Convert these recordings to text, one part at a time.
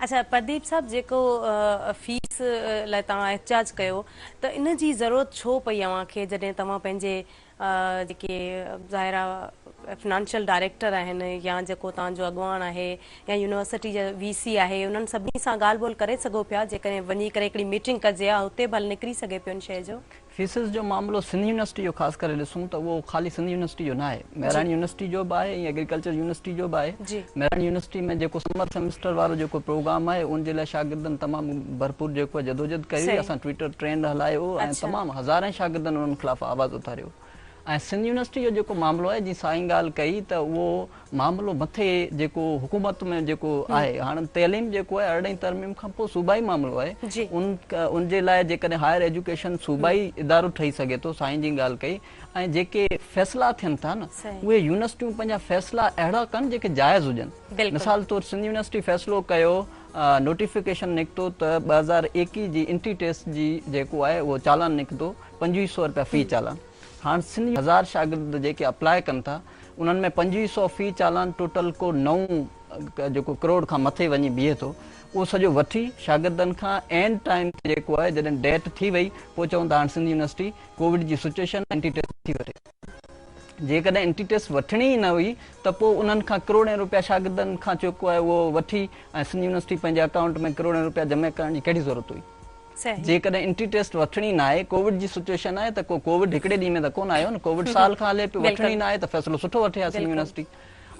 اڇا پرديپ صاحب جيڪو فيس لاء توهان احتجاج ڪيو ته ان جي ضرورت ڇو پئي اوهان کي جڏهن توهان پنهنجي جيڪي ظاهر آ فنانشل ڊائريڪٽر آهن يا جيڪو توهان جو اڳواڻ آهي يا يونيورسٽي جا وي سي آهي انهن سڀني سان ڳالهه ٻولهه ڪري سگهو پيا جيڪڏهن وڃي ڪري هڪڙي ميٽنگ ڪجي ها اتي به حل نڪري سگهي پيو ان شيء جو. فيسز جو معاملو سنڌ يونيورسٽي جو خاص ڪري ڏسون ته اهو خالي سنڌ يونيورسٽي جو ناهي مهراڻ يونيورسٽي جو به آهي ۽ ايگريڪلچر يونيورسٽي جو به آهي. مهراڻ يونيورسٽي ۾ جيڪو سمر سيمسٽر وارو جيڪو پروگرام آهي ان جي لاء شاگردن تمام ڀرپور جيڪو آهي جدوجهد ڪئي هئي اسان ٽوئيٽر ٽرينڊ هلايو هو ۽ تمام هزارين شاگردن انهن خلاف آواز اٿاريو ۽ سنڌ يونيورسٽي جو جيڪو معاملو آهي جيئن سائين ڳالهه ڪئي ته اهو معاملو مٿي جيڪو حڪومت ۾ جيڪو آهي هاڻ تعليم جيڪو آهي ارڙهين ترميم کان پوء صوبائي معاملو آهي ان ان جي لاء جيڪڏهن هائر ايجوڪيشن صوبائي ادارو ٺهي سگهي ٿو سائين جي ڳالهه ڪئي ۽ جيڪي فيصلا ٿين ٿا نه اهي يونيورسٽيون پنهنجا فيصلا اهڙا ڪن جيڪي جائز هجن مثال طور سنڌ يونيورسٽي فيصلو ڪيو نوٽيفڪيشن نڪتو ته 2021 جي انٽري ٽيسٽ جي جيڪو آهي اهو چالان نڪتو 2500 رپيا في چالان هاڻ سنڌ هزار شاگرد جيڪي اپلاء ڪن ٿا انهن ۾ 2500 في چالان ٽوٽل ڪو نو جيڪو ڪروڙ کان مٿي وڃي بيهي ٿو اهو سڄو وٺي شاگردن کان اينڊ ٽائيم تي جيڪو آهي جڏهن ڊيٽ ٿي وئي پوء چون ٿا هاڻ سنڌ يونيورسٽي ڪووڊ جي سچويشن انٽري ٽيسٽ ٿي وٺي جيڪڏهن انٽري ٽيسٽ وٺڻي ئي نه هئي ته پوء انهن کان ڪروڙين روپيا شاگردن کان جيڪو آهي اهو وٺي ۽ سنڌ يونيورسٽي پنهنجي اڪائونٽ ۾ ڪروڙين روپيا جمع ڪرڻ جي ڪهڙي ضرورت هئي. جيڪڏهن انٽري ٽيسٽ وٺڻي ناهي، ڪووڊ جي سچوئيشن آهي ته ڪو ڪووڊ هڪڙي ڏينهن ۾ ته ڪونه آيو نه، ڪووڊ سال کان هلي پيو، وٺڻي ناهي ته فيصلو سٺو وٺي ها سنڌ يونيورسٽي.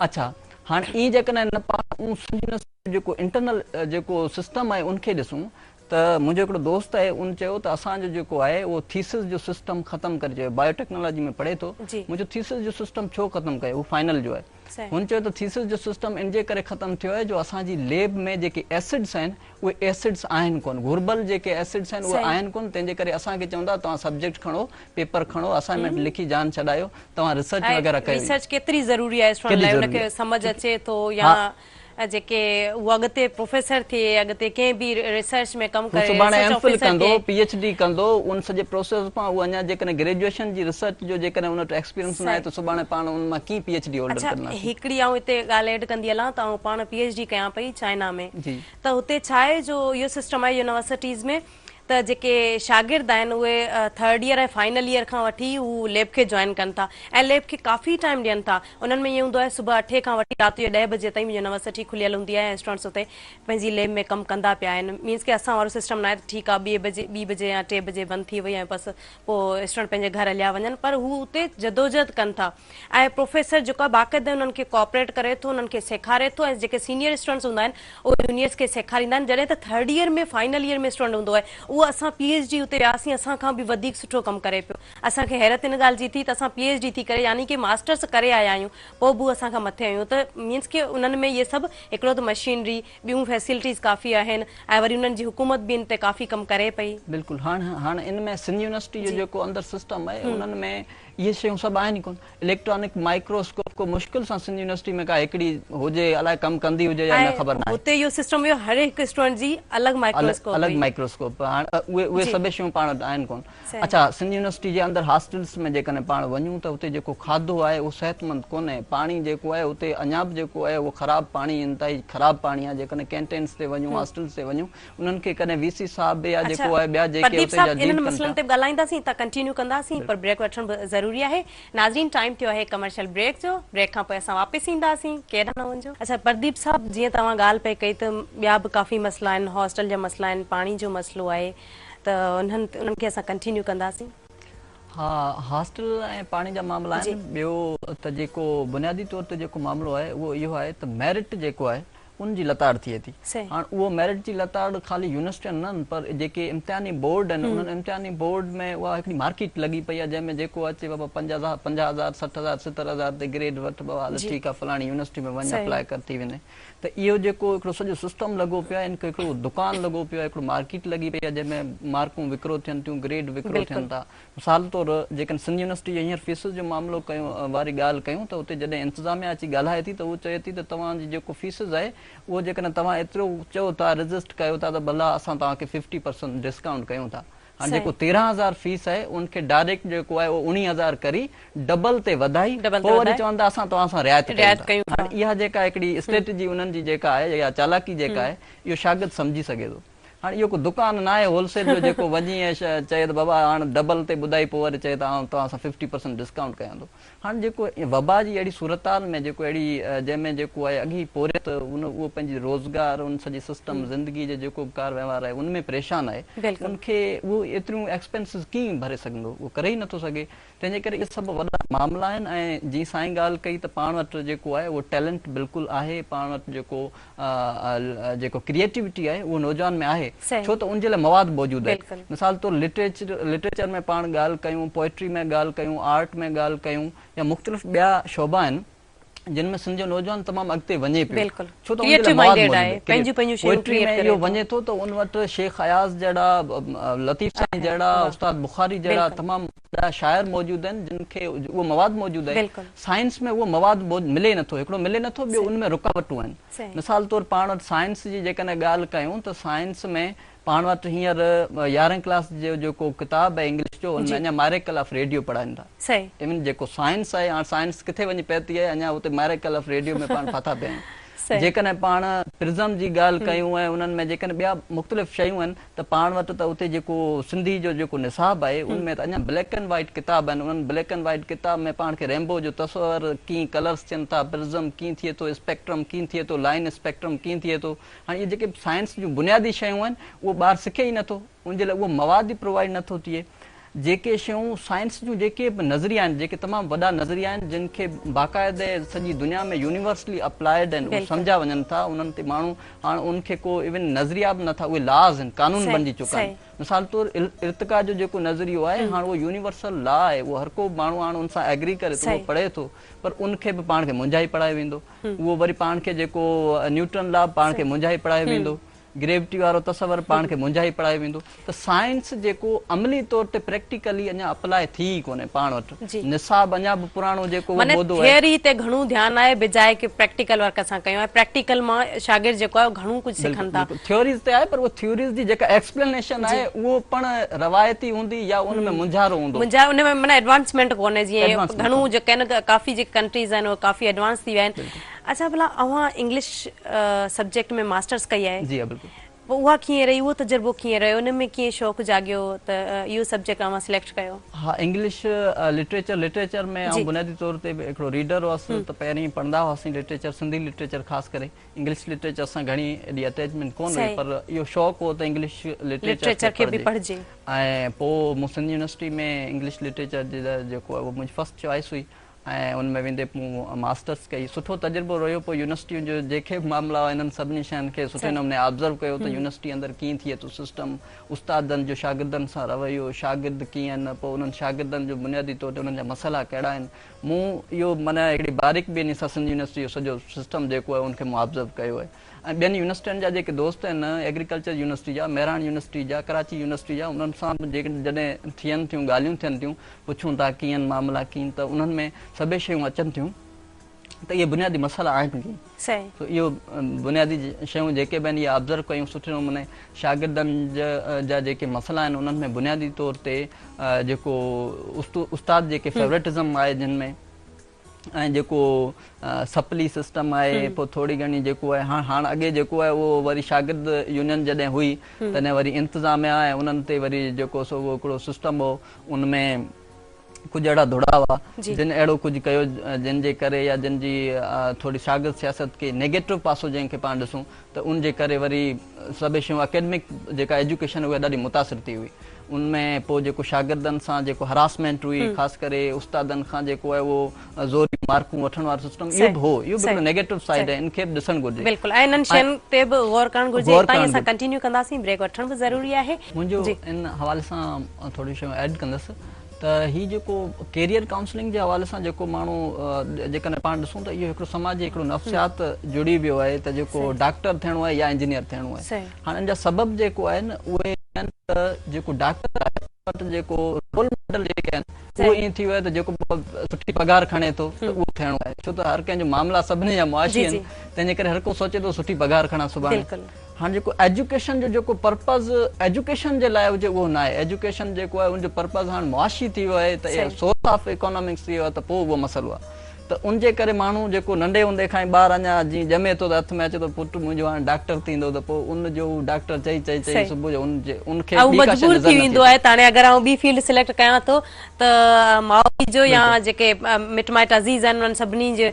اڇا هاڻ ائين جيڪڏهن نه پاڻ ان سنڌ يونيورسٽي جو جيڪو انٽرنل جيڪو سسٽم آهي ان کي ڏسون ته منهنجو هڪڙو دوست آهي ان چيو ته اسان جو جيڪو آهي اهو ٿيسز جو سسٽم ختم ڪري چيو بايو ٽيڪنالاجي ۾ پڙهي ٿو منهنجو ٿيسز جو سسٽم ڇو ختم ڪيو هو فائنل جو آهي هن چيو ته ٿيسز جو سسٽم ان جي ڪري ختم ٿيو آهي جو اسان جي ليب ۾ جيڪي ايسڊس آهن اهي ايسڊس آهن ڪونه گهربل جيڪي ايسڊس آهن اهي آهن ڪونه تنهن جي ڪري اسان کي چوندا توهان سبجيڪٽ کڻو پيپر کڻو اسائنمينٽ لکي جان ڇڏايو توهان ريسرچ وغيره ڪيو ريسرچ ڪيتري ضروري آهي اسٽوڊنٽ لاء ان کي سمجهه اچي ٿو يا جيڪي هو اڳتي پروفيسر ٿئي اڳتي ڪنهن به ريسرچ ۾ ڪم ڪري سڀاڻي ايم فل ڪندو پي ايڇ ڊي ڪندو ان سڄي پروسيس مان هو اڃا جيڪڏهن گريجوئيشن جي ريسرچ جو جيڪڏهن ان وٽ ايڪسپيرينس ناهي ته سڀاڻي پاڻ ان مان ڪيئن پي ايڇ ڊي هولڊر اڇا هڪڙي آئون هتي ڳالهه ايڊ ڪندي هلان ته آئون پاڻ پي ايڇ ڊي ڪيان پئي چائنا ۾ ته هتي ڇا آهي جو اهو سسٽم آهي يونيورسٽيز ۾ ته جيڪي شاگرد آهن اهي ٿرڊ ايئر ۽ فائنل ايئر کان وٺي هو ليب کي جوائن ڪن ٿا ۽ ليب کي ڪافي ٽائيم ڏين ٿا انهن ۾ ائين هوندو آهي صبح اٺين کان وٺي رات جو ڏهه بجي تائين يونيورسٽي کليل هوندي آهي ۽ اسٽوڊنٽس اتي پنهنجي ليب ۾ ڪم ڪندا پيا آهن مينس ڪي اسان وارو سسٽم ناهي ته ٺيڪ آهي ٻي بجي ٻي بجي يا ٽي بجي بند ٿي وئي ۽ بس پوء اسٽوڊنٽ پنهنجي گهر هليا وڃن پر هو اتي جدوجهد ڪن ٿا ۽ پروفيسر جيڪو آهي باقاعده انهن کي ڪوآپريٽ ڪري ٿو انهن کي سيکاري ٿو ۽ جيڪي سينيئر اسٽوڊنٽس هوندا آهن اهي جونيئرس کي سيکاريندا آهن جڏهن ته third year ۾ final year ۾ student هوندو آهي اهو اسان پي ايڇ ڊي اتي وياسين اسان کان به وڌيڪ سٺو ڪم ڪري پيو اسان کي حيرت ان ڳالهه جي ٿي ته اسان پي ايڇ ڊي ٿي ڪري يعني ڪي ماسٽرس ڪري آيا آهيون پوء به هو اسان کان مٿي هيون ته مينس ڪي انهن ۾ اهي سڀ هڪڙو ته مشينري ٻيون فيسلٽيز ڪافي آهن ۽ وري انهن جي حڪومت به ان تي ڪافي ڪم ڪري پئي. بلڪل هاڻ هاڻ ان ۾ سنڌ يونيورسٽي جو جيڪو اندر سسٽم آهي انهن ۾ اهي شيون سڀ آهن ئي ڪونه. اليڪٽرانڪ مائيڪرو اسڪوپ ڪو مشڪل سان سنڌ يونيورسٽي ۾ ڪا هڪڙي هجي الائي ڪم ڪندي هجي يا نه ۽ خبر ناهي. هتي اهو سسٽم هيو هر هڪ اسٽوڊنٽ جي الڳ مائيڪرو اسڪوپ الڳ هئي. مائيڪرو اسڪوپ هاڻ اهي اهي سڀ شيون پاڻ وٽ آهن ڪونه. اڇا سنڌ يونيورسٽي جي اندر هاسٽلس ۾ جيڪڏهن پاڻ وڃون ته اتي جيڪو کاڌو آهي اهو صحتمند ڪونهي پاڻي جيڪو آهي اتي اڃا به جيڪو آهي اهو خراب پاڻي انتهائي خراب پاڻي آهي جيڪڏهن ڪينٽينس تي وڃون هاسٽلس تي وڃون انهن کي ڪڏهن وي سي صاحب يا اڇا جيڪو آهي ٻيا جيڪي پرديپ اتي جا صاحب ڊيل انهن ڪن مسئلن پيا. تي به ڳالهائينداسين ته ڪنٽينيو ڪنداسين پر بريڪ وٺڻ به ضروري آهي ناظرين ٽائيم ٿيو آهي ڪمرشل بريڪ جو بريڪ کان پوء اسان واپس اينداسين ڪيڏانهن نه وڃجو. اڇا پرديپ صاحب جيئن توهان ڳالهه پئي ڪئي ته ٻيا به ڪافي مسئلا آهن هاسٽل جا مسئلا آهن پاڻي جو مسئلو آهي ته انهن انهن کي اسان ڪنٽينيو ڪنداسين. ها هاسٽل ۽ پاڻي جا معاملا آهن ٻيو ته جيڪو بنيادي طور تي جيڪو معاملو آهي اهو اهو آهي ته ميرٽ جيڪو آهي ان جي لتاڙ ٿئي ٿي. هاڻ اهو ميرٽ جي لتاڙ خالي يونيورسٽين نه پر جيڪي امتحاني بورڊ آهن انهن امتحاني بورڊ ۾ اها هڪڙي مارڪيٽ لڳي پئي آهي جنهن ۾ جيڪو اچي بابا 50 هزار 60 هزار 70 هزار تي گريڊ وٺ بابا هل ٺيڪ آهي فلاڻي يونيورسٽي ۾ وڃ اپلاء ڪر ٿي وڃي ته اهو جيڪو هڪڙو سڄو سسٽم لڳو پيو آهي ان کي هڪڙو دڪان لڳو پيو آهي هڪڙو مارڪيٽ لڳي پئي آهي جنهن ۾ مارڪون وڪرو ٿين ٿيون گريڊ وڪرو ٿين ٿا مثال طور جيڪڏهن سنڌ يونيورسٽي جي هينئر فيسز جو معاملو ڪيون واري ڳالهه ڪيون ته اتي جڏهن انتظاميا اچي ڳالهائي ٿي ته هو چئي ٿي ته توهان جي جيڪو فيسز آهي اهو جيڪڏهن توهان ايترو چئو ٿا ريزسٽ ڪيو ٿا ته ڀلا اسان توهان کي ففٽي پرسنٽ ڊسڪائونٽ ڪيون ٿا. هاڻي جيڪو 13000 فيس آهي ان کي ڊائريڪٽ جيڪو آهي اهو 19000 ڪري ڊبل تي وڌائي پوء وري چون ٿا اسان توهان سان رعايت ڪيون ٿا. هاڻي اها جيڪا هڪڙي اسٽريٽجي انهن جي جيڪا آهي يا چالاڪي جيڪا آهي اهو شاگرد سمجهي سگهي ٿو. هاڻي اهو ڪو دڪان ناهي هول سيل جو جيڪو وڃي ۽ چئي ته بابا هاڻ ڊبل تي ٻڌائي پوء وري چئي ته آئون توهان سان ففٽي پرسنٽ ڊسڪائونٽ ڪيان ٿو. هاڻ جيڪو وبا جي اهڙي صورتحال ۾ جيڪو اهڙي جنهن ۾ جيڪو آهي اڳي ئي پورهيت ان اهو پنهنجي روزگار ان سڄي سسٽم زندگي جي جيڪو به ڪار وهنوار آهي ان ۾ پريشان آهي ان کي اهو ايتريون ايڪسپينسز ڪيئن ڀري سگهندو اهو ڪري ئي نٿو سگهي تنهن جي ڪري اهي سڀ وڏا معاملا آهن ۽ جيئن سائين ڳالهه ڪئي ته پاڻ وٽ جيڪو آهي اهو ٽيلنٽ بلڪل آهي پاڻ وٽ جيڪو جيڪو ڪريئيٽوٽي آهي اهو نوجوان ۾ آهي ڇو ته ان جي لاء مواد موجود آهي مثال طور لٽريچر لٽريچر ۾ پاڻ ڳالهه ڪيون پوئٽري ۾ ڳالهه ڪيون آرٽ ۾ ڳالهه ڪيون يا مختلف ٻيا شعبا آهن جن ۾ سنڌ جو نوجوان تمام اڳتي وڃي پيو ڇو ته ان جي لاء مواد موجود آهي پوئٽري ۾ اهو وڃي ٿو ته ان وٽ شيخ اياز جهڙا لطيف سائين جهڙا استاد بخاري جهڙا تمام وڏا شاعر موجود آهن جن کي اهو مواد موجود آهي سائنس ۾ اهو مواد ملي نٿو هڪڙو ملي نٿو ٻيو ان ۾ رڪاوٽون آهن مثال طور پاڻ وٽ سائنس جي جيڪڏهن ڳالهه ڪيون ته سائنس ۾ پاڻ وٽ هينئر يارهين ڪلاس جو جيڪو ڪتاب آهي انگلش جو ان ۾ اڃا مائريڪل آف ريڊيو پڙهائين ٿا. ايون جيڪو سائنس آهي هاڻ سائنس ڪٿي وڃي پهتي آهي اڃا اتي مائريڪل آف ريڊيو ۾ پاڻ ڦاٿا پيا آهيون. جيڪڏهن پاڻ پرزم جي ڳالهه ڪيون ۽ انهن ۾ جيڪڏهن ٻيا مختلف شيون آهن ته پاڻ وٽ ته اتي جيڪو سنڌي جو جيڪو نصاب آهي ان ۾ ته اڃا بليڪ اينڊ وائيٽ ڪتاب آهن انهن بليڪ اينڊ وائيٽ ڪتاب ۾ پاڻ کي رينبو جو تصور ڪيئن ڪلرس ٿين ٿا پرزم ڪيئن ٿئي ٿو اسپيڪٽرم ڪيئن ٿئي ٿو لائين اسپيڪٽرم ڪيئن ٿئي ٿو هاڻي اهي جيڪي سائنس جون بنيادي شيون آهن اهو ٻار سکي ئي نٿو ان جي لاء اهو مواد ئي پرووائيڊ نٿو ٿئي. جيڪي شيون سائنس جون جيڪي به نظريا آهن جيڪي تمام وڏا نظريا آهن جن کي باقاعدي سڄي دنيا ۾ يونيورسلي اپلائيڊ آهن اهي سمجهيا وڃن ٿا انهن تي ماڻهو هاڻ ان کي ڪو ايون نظريا به نٿا اهي لاز آهن قانون بنجي چڪا آهن مثال طور ارتقا جو جيڪو نظريو آهي هاڻ اهو يونيورسل لا آهي اهو هر ڪو ماڻهو هاڻ ان سان ايگري ڪري ٿو اهو پڙهي ٿو پر ان کي به پاڻ کي منجهائي پڙهايو ويندو اهو وري پاڻ کي جيڪو نيوٽن لا به پاڻ کي منجهائي پڙهايو ويندو، گريوٽي وارو تصور پاڻ کي منجهائي پڙهايو ويندو ته سائنس جيڪو عملي طور تي پريڪٽيڪلي اڃا اپلاء ٿي ئي ڪونهي پاڻ وٽ نصاب اڃا به پراڻو جيڪو اهو مودو آهي. ٿيوري تي گهڻو ڌيان آهي بجاء ڪي پريڪٽيڪل ورڪ اسان ڪيون ۽ پريڪٽيڪل مان شاگرد جيڪو آهي اهو گهڻو ڪجهه سکن ٿا. بلڪل ٿيوريز تي آهي پر اهو ٿيوريز جي جيڪا ايڪسپلينيشن آهي اهو پڻ روايتي هوندي يا ان ۾ مونجهارو هوندو. مونجهارو ان ۾ معنيٰ ايڊوانسمينٽ ڪونهي جيئن گهڻو جيڪي آهن ڪافي جيڪي ڪنٽريز آهن اهي ڪافي ايڊوانس ٿي ويا آهن. اڇا ڀلا اوهان انگلش سبجيڪٽ ۾ ماسٽرس ڪئي آهي. جي ها بلڪل. پوء اها ڪيئن رهي اهو تجربو ڪيئن رهيو ان ۾ ڪيئن شوق جاڳيو ته اهو سبجيڪٽ اوهان سليڪٽ ڪيو. ها انگلش لٽريچر لٽريچر ۾ آئون بنيادي طور تي هڪڙو ريڊر هئس ته پهرين پڙهندا هئاسين لٽريچر سنڌي لٽريچر خاص ڪري. انگلش لٽريچر سان گهڻي ايڏي اٽيچمينٽ ڪونه هئي پر اهو شوق هو ته انگلش لٽريچر کي به پڙهجي ۽ پوء مون سنڌ يونيورسٽي ۾ انگلش لٽريچر جي لاء جيڪو آهي اهو منهنجي فرسٽ چوائس هئي ۽ ان ۾ ويندي مون ماسٽرس ڪئي سٺو تجربو رهيو پوء يونيورسٽين جو جيڪي به معاملا هئا انهن سڀني شين کي سٺي نموني آبزرو ڪيو ته يونيورسٽي اندر ڪيئن ٿئي ٿو سسٽم استادن جو شاگردن سان رويو شاگرد ڪيئن آهن پوء انهن شاگردن جو بنيادي طور تي انهن جا مسئلا ڪهڙا آهن مون اهو معنيٰ هڪڙي باريڪ بيني سان سنڌ يونيورسٽي جو سڄو سسٽم جيڪو آهي ان کي مون آبزرو ڪيو آهي ۽ ٻين يونيورسٽين جا جيڪي دوست آهن ايگريڪلچر يونيورسٽي جا، مهراڻ يونيورسٽي جا، ڪراچي يونيورسٽي جا انهن سان به جڏهن ٿين ٿيون ڳالهيون ٿين ٿيون پڇون ٿا ڪيئن معاملا ڪيئن ته انهن ۾ سڀئي شيون اچن ٿيون ته اهي بنيادي مسئلا آهن ڪيئن سو اهو بنيادي شيون جيڪي به آهن اهي آبزرو ڪيون سٺي نموني شاگردن جا جيڪي مسئلا آهن انهن ۾ بنيادي طور تي جيڪو استاد جيڪي فيورٽزم آهي جن ۾ ۽ جيڪو سپلي سسٽم آهي پوء ٿوري گهڻي جيڪو آهي هاڻ هاڻ اڳي جيڪو آهي اهو وري شاگرد يونين جڏهن هئي تڏهن وري انتظاميا ۽ انهن تي وري جيڪو سو اهو هڪڙو سسٽم هو ان ۾ ڪجهه اهڙا ڌڙا هئا جن اهڙو ڪجهه ڪيو جن جي ڪري يا جن جي ٿوري شاگرد سياست کي نيگيٽو پاسو جنهن کي پاڻ ڏسون ته ان جي ڪري وري سڀئي شيون اڪيڊمڪ جيڪا ايجوڪيشن اها ڏاڍي متاثر ٿي هئي ان ۾ پوء جيڪو شاگردن سان جيڪو هراسمينٽ هئي خاص ڪري استادن کان جيڪو آهي اهو زوري مارڪون وٺڻ وارو سسٽم اهو به هو اهو به هڪڙو نيگيٽو سائيڊ آهي ان کي به ڏسڻ گهرجي. بلڪل ۽ انهن شين تي به غور ڪرڻ گهرجي اتان ئي اسان ڪنٽينيو ڪنداسين بريڪ وٺڻ به ضروري آهي. منهنجو ان حوالي سان ٿوريون شيون ايڊ ڪندس ته هي جيڪو ڪيريئر ڪائونسلنگ جي حوالي سان جيڪو ماڻهو جيڪڏهن پاڻ ڏسون ته اهو هڪڙو سماجي هڪڙو نفسيات جڙي ويو آهي ته جيڪو ڊاڪٽر ٿيڻو آهي يا انجنيئر ٿيڻو آهي هاڻي ان جا سبب جيڪو آهن اهي آهن ته جيڪو ڊاڪٽر آهي ان وٽ جيڪو رول ماڊل جيڪي آهن اهو ائين ٿي ويو آهي ته جيڪو سٺي پگهار کڻي ٿو ته اهو ٿيڻو آهي ڇو ته هر ڪنهن جو معاملا سڀني جا معاشي آهن تنهن جي ڪري هر ڪو سوچي ٿو سٺي پگهار کڻان سڀاڻي. هاڻ جيڪو ايجوڪيشن جو جيڪو پرپز ايجوڪيشن جي لاء هجي اهو ناهي. ايجوڪيشن جيڪو آهي ان جو پرپز هاڻ معاشي ٿي ويو آهي ته سورس آف اڪانامڪس ٿي ويو آهي ته پوء اهو مسئلو آهي ته ان جي ڪري ماڻهو جيڪو ننڍي هوندي کان ئي ٻار اڃا جيئن ڄمي ٿو ته هٿ ۾ اچي ٿو پٽ منهنجو هاڻ ڊاڪٽر ٿيندو ته پوء ان جو هو ڊاڪٽر چئي چئي چئي صبح جو ان جي ان کي ٻي ڪا شيء نظر نٿي اچي. ته هاڻي اگر آئون ٻي فيلڊ سليڪٽ ڪيان ٿو ته ماء پيء جو يا جيڪي مٽ مائٽ عزيز آهن انهن سڀني جي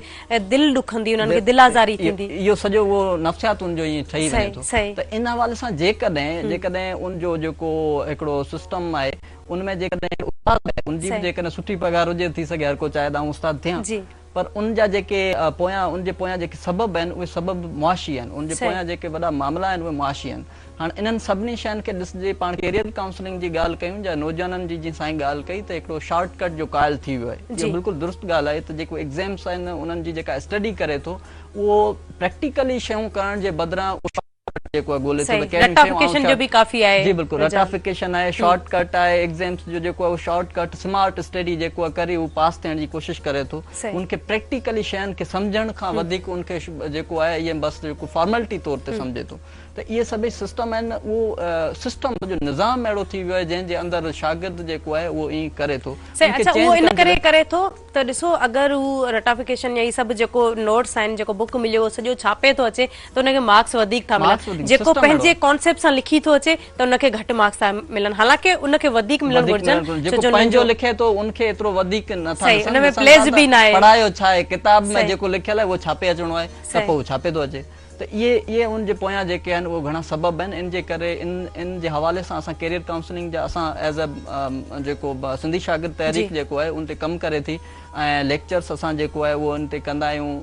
دل ڏکندي انهن کي دل آزاري ٿيندي. اهو سڄو اهو نفسيات ان جو ائين ٺهي وڃي ٿو ته ان حوالي سان جيڪڏهن جيڪڏهن ان جو جيڪو هڪڙو سسٽم آهي ان ۾ جيڪڏهن استاد آهي ان جي به جيڪڏهن سٺي پگهار هجي ٿي سگهي هر ڪو چاهي ته آئون استاد ٿيان پر ان جا جيڪي پويان ان جي پويان جيڪي سبب آهن اهي سبب معاشي آهن ان جي پويان جيڪي وڏا معاملا آهن اهي معاشي آهن. هاڻ انهن سڀني شين کي ڏسجي پاڻ ڪيريئر ڪائونسلنگ جي ڳالهه ڪيون يا نوجوانن جي جيئن سائين ڳالهه ڪئي ته هڪڙو شارٽ ڪٽ جو قائل ٿي ويو آهي اهو بلڪل درست ڳالهه آهي ته جيڪو ايگزيمس آهن انهن جي جيڪا اسٽڊي ڪري ٿو اهو پريڪٽيڪلي شيون ڪرڻ جي بدران اهو شارٽ ڪٽ جيڪو آهي ڳولي ٿو ته ڪهڙيون شيون آئون به ڪافي آهي جي بلڪل رٽافڪيشن آهي شارٽ ڪٽ آهي ايگزيمس جو جيڪو آهي اهو شارٽ ڪٽ سمارٽ اسٽڊي جيڪو آهي ڪري هو پاس ٿيڻ جي ڪوشش ڪري ٿو ان کي پريڪٽيڪلي شين کي سمجهڻ کان وڌيڪ ان کي جيڪو آهي اهي بس جيڪو فارملٽي طور تي سمجهي ٿو ته اهي سڀئي سسٽم آهن اهو سسٽم سڄو نظام اهڙو ٿي ويو آهي جنهن جي اندر شاگرد جيڪو آهي اهو ائين ڪري ٿو سائين اڇا اهو ان ڪري ڪري ٿو ته ڏسو اگر هو رٽافڪيشن يا هي سڀ جيڪو نوٽس آهن جيڪو بڪ مليو اهو سڄو ڇاپي ٿو اچي ته ان کي مارڪس وڌيڪ ٿا ملن جيڪو پنهنجي ڪانسيپٽ سان لکي ٿو اچي ته ان کي گهٽ مارڪس ٿا ملن حالانڪه ان کي وڌيڪ ملڻ گهرجن جيڪو پنهنجو لکي ٿو ان کي ايترو وڌيڪ نه ٿا ان ۾ پليز به ناهي پڙهايو ڇا آهي ڪتاب ۾ جيڪو لکيل آهي اهو ڇاپي اچڻو آهي ته پوء ڇاپي ٿو اچي ته اهي اهي ان جي پويان جيڪي آهن اهي گهڻا سبب آهن ان جي ڪري ان ان جي حوالي سان اسان ڪيريئر ڪائونسلنگ جا اسان ايز اي جيڪو سنڌي شاگرد تحريڪ جيڪو آهي ان تي ڪم ڪري ٿي ۽ ليڪچرس اسان جيڪو آهي اهو ان تي ڪندا آهيون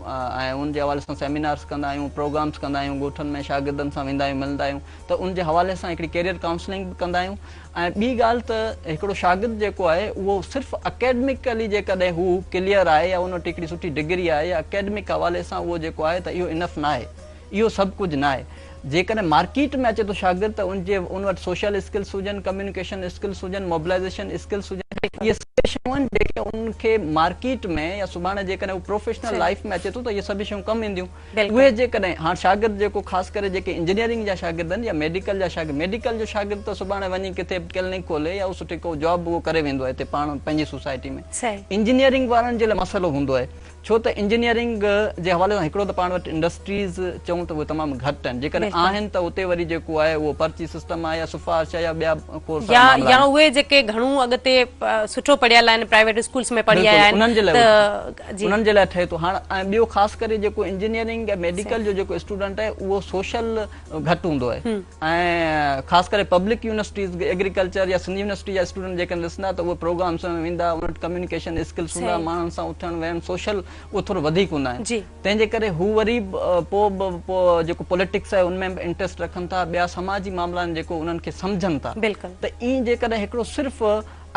۽ ان جي حوالي سان سيمينارس ڪندا آهيون پروگرامس ڪندا آهيون ڳوٺن ۾ شاگردن سان ويندا آهيون ملندا آهيون ته ان جي حوالي سان هڪڙي ڪيريئر ڪائونسلنگ به ڪندا آهيون ۽ ٻي ڳالهه ته هڪڙو شاگرد جيڪو آهي اهو صرف اڪيڊمڪلي جيڪڏهن هو ڪليئر آهي يا ان وٽ هڪڙي سٺي ڊگري آهي يا اڪيڊمڪ حوالي سان اهو جيڪو آهي ته اهو انف ناهي اهو سڀ ڪجهه ناهي جيڪڏهن مارڪيٽ ۾ اچي ٿو شاگرد ته ان جي ان وٽ سوشل اسڪلس هجن ڪميونيڪيشن اسڪلس هجن موبلائيزيشن اسڪلس هجن اهي سڀ شيون آهن جيڪي ان کي مارڪيٽ ۾ يا سڀاڻي جيڪڏهن هو پروفيشنل لائيف ۾ اچي ٿو ته اهي سڀ شيون ڪم اينديون اهي جيڪڏهن هاڻ شاگرد جيڪو خاص ڪري جيڪي انجنيئرنگ جا شاگرد آهن يا ميڊيڪل جا شاگرد ميڊيڪل جو شاگرد ته سڀاڻي وڃي ڪٿي به ڪلينڪ کولي يا سٺي ڪو جاب اهو ڪري ويندو آهي هتي پاڻ پنهنجي سوسائٽي ۾ انجنيئرنگ وارن جي لاء مسئلو هوندو آهي ڇو ته انجنيئرنگ جي حوالي سان هڪڙو ته پاڻ وٽ انڊسٽريز چئون ته اهي تمام گهٽ آهن جيڪڏهن آهن ته اتي وري جيڪو آهي اهو پرچي سسٽم آهي يا سفارش آهي يا ٻيا کوڙ سارا معاملا يا اهي جيڪي گهڻو اڳتي سٺو پڙهيل آهن پرائيويٽ اسڪولس ۾ پڙهي آيا آهن ته انهن جي لاء ٺهي ٿو هاڻ ۽ ٻيو خاص ڪري جيڪو انجنيئرنگ ۽ ميڊيڪل جو جيڪو اسٽوڊنٽ آهي اهو سوشل گهٽ هوندو آهي ۽ خاص ڪري پبلڪ يونيورسٽيز ايگريڪلچر يا سنڌ يونيورسٽي جا اسٽوڊنٽ جيڪڏهن ڏسندا ته اهي پروگرامس ۾ ويندا انهن وٽ ڪميونيڪيشن اسڪلس هوندا ماڻهن سان اٿڻ ويهڻ سوشل اهو ٿورو وڌيڪ هوندا آهن تنهن جي ڪري هو وري پوء به جيڪو پوليٽڪس آهي ان ۾ به انٽريسٽ رکن ٿا ٻيا سماجي معاملا آهن جيڪو انهن کي سمجهن ٿا ته ائين جيڪڏهن هڪڙو صرف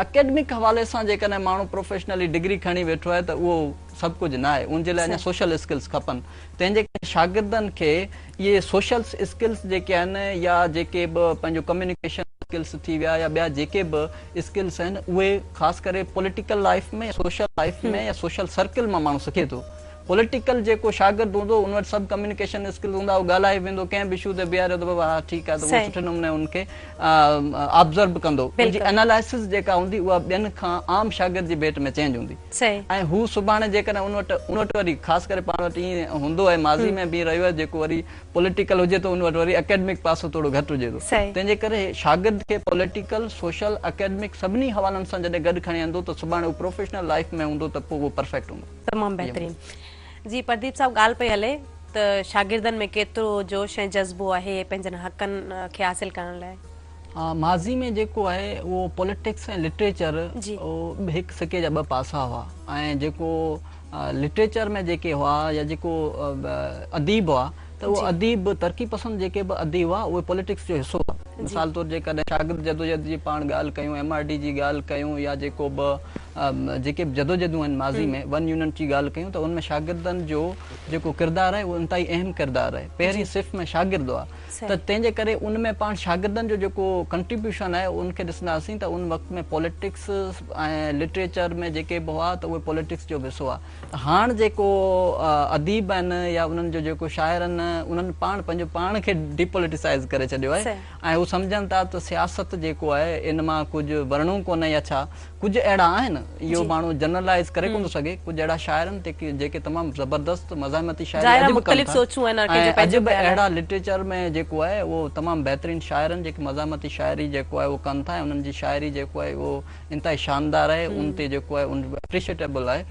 اڪيڊمڪ حوالي سان جيڪڏهن ماڻهو پروفيشنلي ڊگري کڻي ويٺو آهي ته اهو سڀ ڪجهه ناهي ان جي لاء اڃا سوشل اسڪلس کپن تنهن جي ڪري شاگردن کي اهي سوشل اسڪلس جيڪي آهن يا جيڪي به پنهنجو ڪميونيڪيشن اسڪلس ٿي ويا يا ٻيا جيڪي به اسڪلس آهن اهي خاص ڪري پوليٽيڪل لائيف ۾ سوشل لائيف ۾ يا سوشل سرڪل مان ماڻهو سکي ٿو پوليٽيڪل جيڪو شاگرد هوندو ان وٽ سڀ ڪميونيڪيشن اسڪلز هوندا هو ڳالهائي ويندو ڪنهن به اشو تي بيهاريو ته بابا ها ٺيڪ آهي ته اهو سٺي نموني ان کي آبزرو به ڪندو ان جي انالائسز جيڪا هوندي اها ٻين کان عام شاگرد جي ڀيٽ ۾ چينج هوندي ۽ هو سڀاڻي جيڪڏهن ان وٽ ان وٽ وري خاص ڪري پاڻ وٽ ائين هوندو آهي ماضي ۾ به رهيو آهي جيڪو وري پوليٽيڪل هجي ٿو ان وٽ وري اڪيڊمڪ پاسو ٿورو گهٽ هجي ٿو تنهن جي ڪري شاگرد کي پوليٽيڪل سوشل اڪيڊمڪ سڀني حوالن سان جڏهن گڏ کڻي هلندو ته سڀاڻي هو پروفيشنل لائيف ۾ هوندو ته پوء اهو پرفيڪٽ هوندو. تمام بهترين جي پرديپ صاحب ڳالهه پئي هلي ته شاگردن ۾ ڪيترو جوش ۽ جذبو آهي پنهنجن حقن کي حاصل ڪرڻ لاء. ماضي ۾ جيڪو آهي اهو پوليٽڪس ۽ لٽريچر اهو هڪ سڪي جا ٻه پاسا هئا ۽ جيڪو لٽريچر ۾ جيڪي هئا يا جيڪو اديب هئا ته اهو اديب ترقي پسند جيڪي به اديب هئا اهي پوليٽڪس جو حصو هئا مثال طور جيڪڏهن شاگرد جدوجهد جي پاڻ ڳالهه ڪيون ايم آر ڊي جي ڳالهه ڪيون يا جيڪو به جيڪي به جدوجهدون آهن ماضي ۾ ون يونٽ جي ڳالهه ڪيون ته ان ۾ شاگردن جو جيڪو ڪردار آهي اهو انتهائي اهم ڪردار آهي پهرين صف ۾ شاگرد هئا ته تنهن جي ڪري ان ۾ پاڻ شاگردن جو جيڪو ڪنٽريبيوشن آهي ان کي ڏسنداسين ته ان وقت ۾ پوليٽڪس ۽ لٽريچر ۾ جيڪي به هئا ته اهي پوليٽڪس جو به حصو هئا ته هاڻ جيڪو اديب آهن يا انهن جو جيڪو شاعر آهن انهن پاڻ پنهنجو پاڻ کي ڊيپوليٽيسائز ڪري ڇڏيو آهي ۽ هو سمجهن ٿا ته سياست جيڪو آهي ان مان ڪجهه ورڻو ڪونهي يا ڇا ڪجهه اهڙا آهن اهو ماڻهو جنرلائيز ڪري ڪونه ٿو سگهي ڪجهه اهڙا شاعر آهن جيڪي تمام زبردست مزاحمتي شاعري اڄ به ڪن ٿا ۽ اڄ به اهڙا لٽريچر ۾ جيڪو آهي اهو تمام بهترين شاعر آهن جيڪي مزاحمتي شاعري جيڪو آهي اهو ڪن ٿا ۽ انهن جي شاعري جيڪو آهي اهو انتهائي شاندار آهي ان تي جيڪو آهي ان اپريشيٽيبل آهي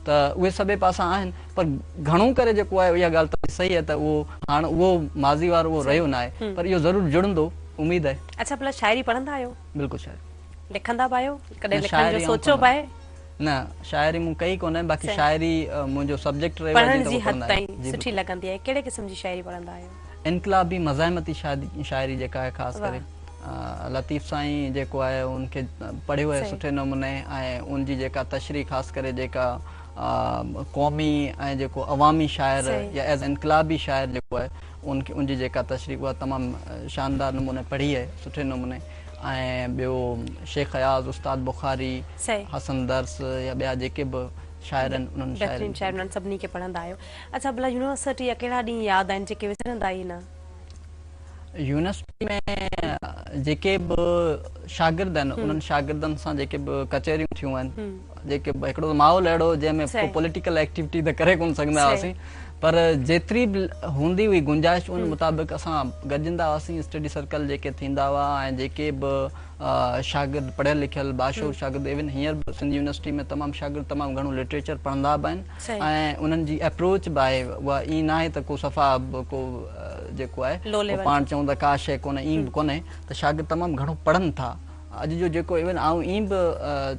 ته اهي سڀئي پاسا آهن پر گهڻو ڪري جيڪو آهي اها ڳالهه ته صحيح آهي ته اهو هاڻ اهو ماضي وارو اهو رهيو ناهي پر اهو ضرور جڙندو اميد آهي. اڇا ڀلا شاعري پڙهندا آهيو؟ بلڪل شاعري. لکندا به آهيو؟ ڪڏهن لکڻ جو سوچيو به آهي؟ نه شاعري مون ڪئي ڪونهي باقي شاعري منهنجو سبجيڪٽ رهيو آهي پڙهڻ جي حد تائين سٺي لڳندي آهي ڪهڙي قسم جي شاعري پڙهندا آهيو؟ انقلابي مزاحمتي شاعري جيڪا آهي خاص ڪري لطيف سائين جيڪو آهي ان کي پڙهيو آهي سٺي نموني ۽ ان جي جيڪا تشريح خاص ڪري جيڪا قومي ۽ جيڪو عوامي شاعر يا ايز انقلابي شاعر جيڪو آهي ان کي ان جي جيڪا تشريح اها تمام شاندار نموني پڙهي آهي سٺي نموني ۽ ٻيو شيخ اياز استاد بخاري حسن درس يا ٻيا جيڪي به شاعر آهن انهن بهترين شاعر انهن سڀني کي پڙهندا آهيو اڇا ڀلا يونيورسٽي جا ڪهڙا ڏينهن ياد آهن جيڪي وسرندا ئي نه؟ يونيورسٽي ۾ جيڪي به شاگرد آهن انهن شاگردن سان جيڪي به ڪچهريون ٿيون آهن جيڪي به هڪڙو ماحول اهڙو جنهن ۾ ڪو پوليٽيڪل ايڪٽيوٽي ته ڪري ڪونه سگهندا هئاسين پر جيتري به هوندي هئي گنجائش ان مطابق اسان گڏجندا هئاسين اسٽڊي سرڪل جيڪي ٿيندا هئا ۽ جيڪي به شاگرد پڙهيل لکيل باشعور شاگرد ايون هينئر به سنڌ يونيورسٽي ۾ تمام شاگرد تمام گهڻو لٽريچر پڙهندا به آهن ۽ انهن جي اپروچ به آهي اها ائين ناهي ته ڪو صفا ڪو جيڪو آهي پاڻ چئون ته ڪا شيء ڪونهي ائين به ڪونهي ته شاگرد تمام گهڻو پڙهن ٿا اڄ جو جيڪو ايون آئون ائين به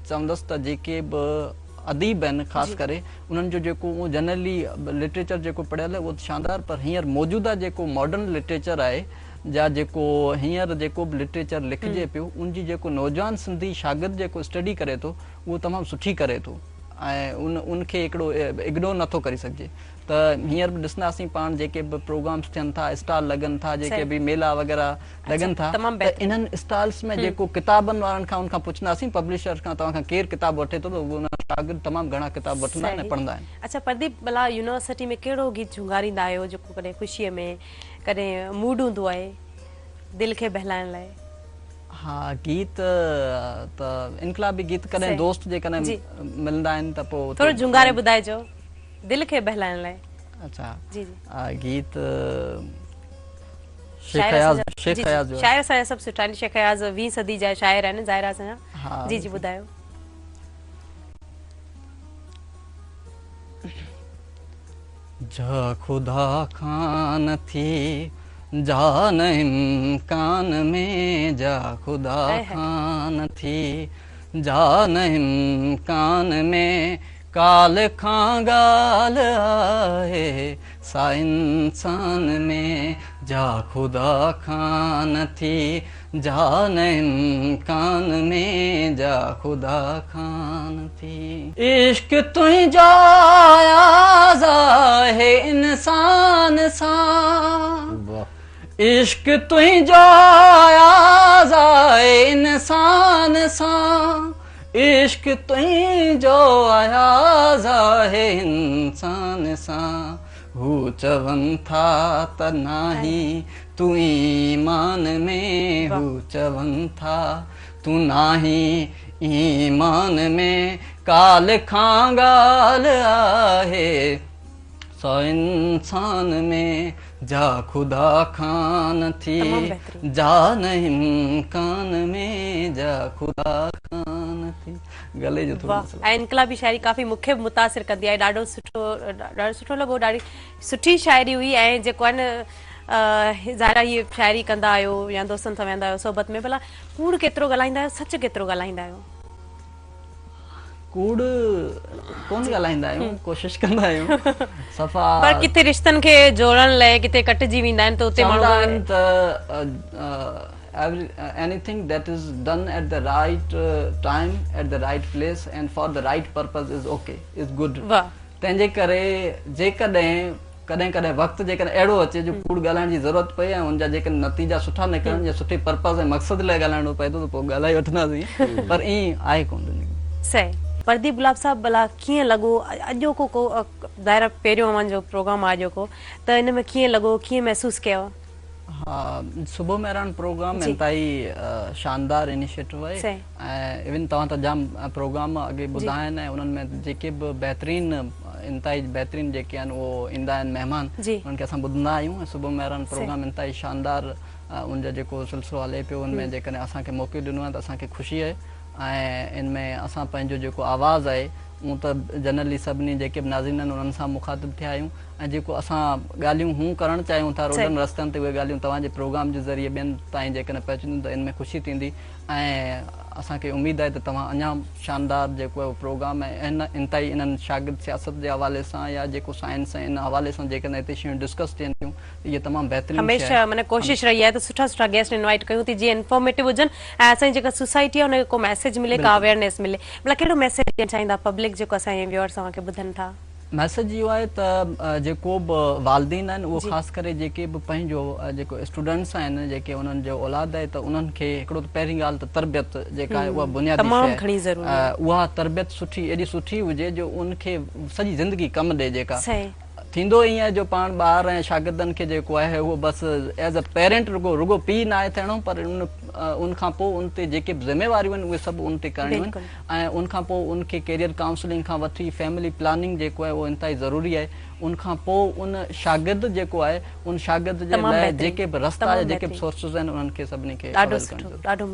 چوندس ته جيڪي به اديب آهن خاص ڪري انهن جو جيڪو اهو جنرلي لٽريچر جيڪو پڙهيل آهي اهو ته شاندار پر هينئر موجوده جيڪو ماڊرن لٽريچر آهي جا جيڪو هينئر جيڪو به لٽريچر لکجي پيو ان جي جيڪو نوجوان سنڌي شاگرد جيڪو اسٽڊي ڪري ٿو اهو تمام سٺي ڪري ٿو ۽ ان ان کي هڪڙو اگنور نٿو ڪري سگهجي ته هينئر به ڏسنداسين پاڻ جيڪي به پروگرامس ٿين ٿا اسٽال لڳن ٿا جيڪي به ميلا وغيره لڳن ٿا ته انهن اسٽالس ۾ جيڪو ڪتابن وارن کان ان کان پڇنداسين پبلشرس کان توهان کان ڪير ڪتاب وٺي ٿو ته اهي شاگرد تمام گهڻا ڪتاب وٺندا آهن ۽ پڙهندا آهن. اڇا پرديپ ڀلا يونيورسٽي ۾ ڪهڙو گيت جهونگاريندا آهيو جيڪو ڪڏهن خوشيء ۾ ڪڏهن موڊ هوندو آهي دل کي بهلائڻ لاء. ها گيت ته انقلابي گيت ڪڏهن دوست جيڪڏهن ملندا آهن ته پوء ٿورو جهونگاري ٻڌائجو دل کي بهلائڻ لاء. اڇا جي جي گيت شيخ اياز شيخ اياز جو شاعر اسان جا سڀ سٺا آهن شيخ اياز ويهين صدي جا شاعر آهن ظاهر آهي اسان جا جي جي ٻڌايو. جا خدا کان نه ٿي جا نه امڪان ۾ جا خدا کان نه ٿي جا نه امڪان ۾ ڪالهه کان ڳالهه آهي سا انسان ۾ جا خدا کان نه ٿي جا نه امڪان ۾ جا خدا کان نه ٿي. عشق تنهنجو اياز آهي انسان سان عشق تنهنجو اياز آهي انسان سان عشق تنهنجو اياز آهي انسان سان هو چون ٿا ته ناهين تون ايمان ۾ هو چون ٿا تون ناهين ايمان ۾ ڪالهه کان ڳالهه آهي سا انسان ۾ جا خدا کان نه ٿي جا نه امڪان ۾ جا خدا کان نه ٿي گلي جو ٿورو مسئلو. ۽ انقلابي شاعري ڪافي مون کي به متاثر ڪندي آهي ڏاڍو سٺو ڏاڍو سٺو لڳو ڏاڍي سٺي شاعري هئي ۽ جيڪو آهي نه ظاهر آهي هي شاعري ڪندا آهيو يا دوستن سان ويهندا آهيو صحبت ۾ ڀلا ڪوڙ ڪيترو ڳالهائيندا آهيو سچ ڪيترو ڳالهائيندا آهيو؟ ڪوڙ ڪونه ڳالهائيندا آهيون ڪوشش ڪندا آهيون صفا پر ڪٿي رشتن کي جوڙڻ لئه ڪٿي ڪٽجي ويندا آهن ته اتي ماڻهو چوندا آهن ته Anything that is done at the right time at the right place and for the right purpose is okay is good تنهن جي ڪري جيڪڏهن ڪڏهن ڪڏهن وقت جيڪڏهن اهڙو اچي جو ڪوڙ ڳالهائڻ جي ضرورت پئي ۽ ان جا جيڪڏهن نتيجا سٺا نڪرن يا سٺي پرپز ۽ مقصد لاء ڳالهائڻو پئي ٿو ته پوء ڳالهائي وٺنداسين پر ائين آهي ڪونه زندگي ۾. صحيح. پرديپ گلاب صاحب ڀلا ڪيئن لڳو اڄوڪو ڪو ظاهر آهي پهريون اوهان جو پروگرام آهي اڄوڪو ته ان ۾ ڪيئن لڳو ڪيئن محسوس ڪيو؟ ها صبح مهراڻ پروگرام انتهائي شاندار انيشيٽو آهي ۽ ايون توهان ته جام پروگرام اڳي ٻڌا آهن ۽ انهن ۾ جيڪي به بهترين انتهائي بهترين جيڪي آهن اهو ايندا آهن مهمان انهن کي اسان ٻڌندا آهيون ۽ صبح مهراڻ پروگرام انتهائي شاندار ان جو جيڪو سلسلو هلي پيو ان ۾ جيڪڏهن اسان کي موقعو ڏنو آهي ته اسان کي خوشي آهي ۽ ان ۾ اسان پنهنجو جيڪو آواز آهي اهو ته جنرلي سڀني جيڪي به ناظرين آهن انهن سان مخاطب ٿيا آهيون ۽ جيڪو اسان ڳالهيون هون ڪرڻ چاهيون ٿا روڊن رستن تي اهي ڳالهيون توهان جي پروگرام جي ذريعي ٻين تائين جيڪڏهن پهچنديون ته ان ۾ خوشي ٿيندي ۽ اسان کي اميد آهي ته توهان اڃا شاندار جيڪو آهي پروگرام ۽ ان انتهائي انهن شاگرد سياست جي حوالي سان يا جيڪو سائنس ۽ ان حوالي سان جيڪڏهن هتي شيون ڊسڪس ٿين ٿيون ته اهي تمام بهترين شيء آهي. هميشه معنيٰ ڪوشش رهي آهي ته سٺا سٺا گيسٽ انوائيٽ ڪيون ته جيئن انفارميٽو هجن ۽ اسان جي جيڪا سوسائٽي آهي ان کي ڪو ميسيج ملي ڪا اويئرنيس ملي ڀلا ڪهڙو ميسيج ڏيڻ چاهيندا پبلڪ جيڪو اسان جي ويورس اوهان کي ٻڌن ٿا. ميسيج اهو آهي ته جيڪو به والدين آهن اهو خاص ڪري جيڪي به پنهنجو جيڪو اسٽوڊنٽس آهن جيڪي انهن جو اولاد آهي ته انهن کي هڪڙو ته پهرين ڳالهه ته تربيت جيڪا آهي اها بنيادي شيء آهي اها تربيت سٺي ايڏي سٺي هجي جو ان کي سڄي زندگي ڪم ڏي جيڪا ٿيندو ائين آهي جو پاڻ ٻار ۽ شاگردن کي جيڪو آهي اهو بس ايز اي پيرنٽ رڳو رڳو پيء ناهي ٿيڻو پر ان ان کان پوء ان تي جيڪي به ذميواريون آهن اهي سڀ ان تي ڪرڻيون آهن ۽ ان کان پوء ان کي ڪيريئر ڪائونسلنگ کان وٺي فيملي پلاننگ جيڪو آهي اهو انتهائي ضروري آهي ان کان پوء ان شاگرد جيڪو آهي ان شاگرد جي لاء جيڪي به رستا يا جيڪي به سورسز آهن انهن کي سڀني کي ڏاڍو سٺو ڏاڍو.